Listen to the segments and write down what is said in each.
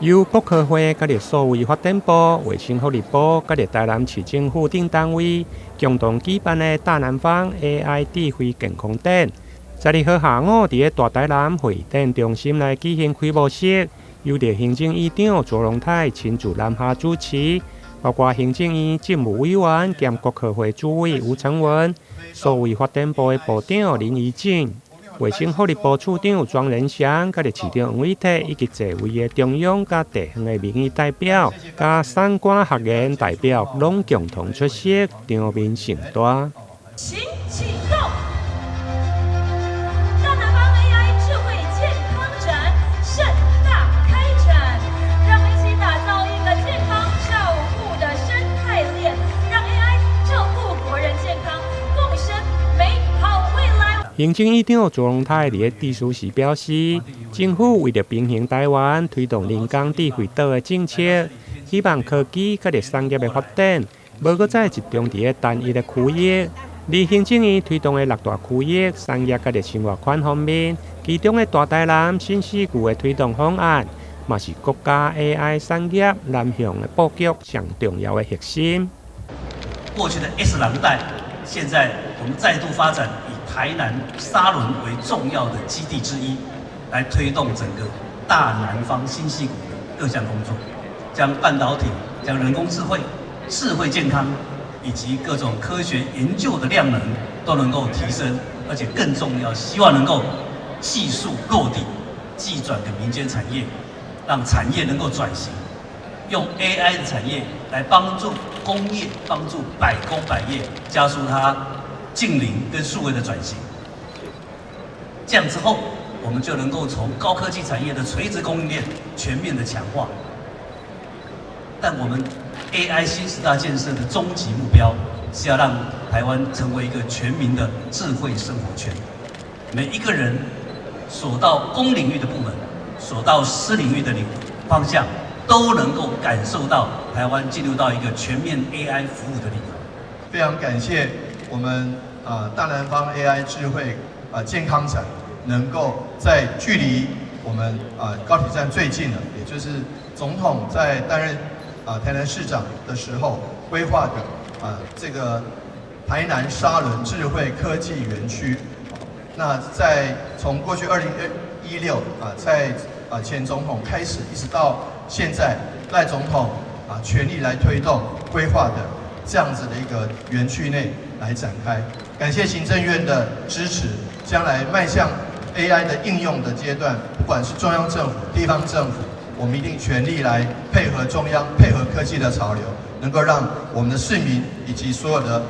由國科會佮著數位發展部、衛生福利部佮著台南市政府等單位共同舉辦的大南方 AI 智慧健康展，12號下午佇咧大台南會展中心來舉行開幕式，由著行政院長卓榮泰親自南下主持，包括行政院政務委員兼國科會主委吳成文、數位發展部的部長林宜進、衛生福利部處長莊人祥，佮著市長黃偉哲以及濟位的中央佮地方的民意代表，佮產官學研代表，攏共同出席，場面盛大。請啟動！大南方 AI 智慧健康展盛大開展，讓我們一起打造一個健康照護的生態鏈，讓 AI 照顧國人健康，共生美好未來。行政院長卓榮泰佇咧致辭時表示，政府為著平衡台灣推動人工智慧島的政策，希望科技佮著產業的發展，無閣再集中佇咧單一的區域。而行政院推動的六大區域產業佮著生活圈方面，其中的大台南新矽谷的推動方案，嘛是國家 AI 產業南向的布局上重要的核心。過去的 S 廊帶，現在我們再度發展以台南沙崙為重要的基地之一，來推動整個大南方新矽谷的各項工作，將半導體、將人工智慧、智慧健康以及各種科學研究的量能都能夠提升，而且更重要，希望能夠技術落地，技轉給民間產業，讓產業能夠轉型，用 AI 的產業來幫助工業、幫助百工百業，加速它淨零跟數位的轉型。這樣之後，我們就能夠從高科技產業的垂直供應鏈全面的強化。但我們 AI 新時代建設的終極目標，是要讓台灣成為一個全民的智慧生活圈。每一個人所到公領域的部門，所到私領域的領方向，都能夠感受到台灣進入到一個全面 AI 服務的領域。非常感謝我們大南方 AI 智慧健康展，能夠在距離我們高鐵站最近的，也就是總統在擔任台南市長的時候規劃的這個台南沙崙智慧科技園區。那在從過去2016在前總統開始，一直到現在賴總統全力來推動規劃的這樣子的一個園區內來展開。感謝行政院的支持，將來邁向 AI 的應用的階段，不管是中央政府、地方政府，我們一定全力來配合中央、配合科技的潮流，能夠讓我們的市民以及所有的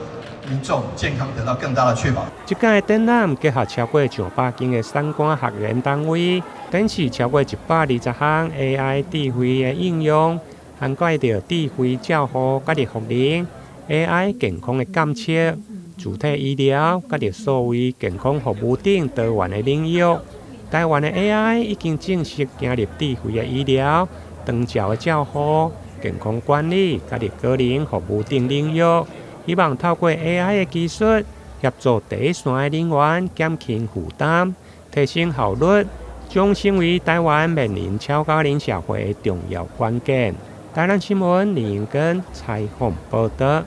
民眾健康得到更大的確保。這屆展覽結合超過上百間的產官學研單位，展示超過120項 AI 智慧的應用，涵蓋著智慧照護、佮著復能 AI 健康的監測、自體醫療、佮著數位健康服務等多元的領域。台灣的 AI 已經正式行入智慧的醫療、長照的照護、健康管理、佮著個人服務等領域，希望透過 AI 的技術，協助第一線的人員減輕負擔、提升效率，將成為台灣面臨超高齡社會的重要關鍵。台南新聞林英根採訪報導。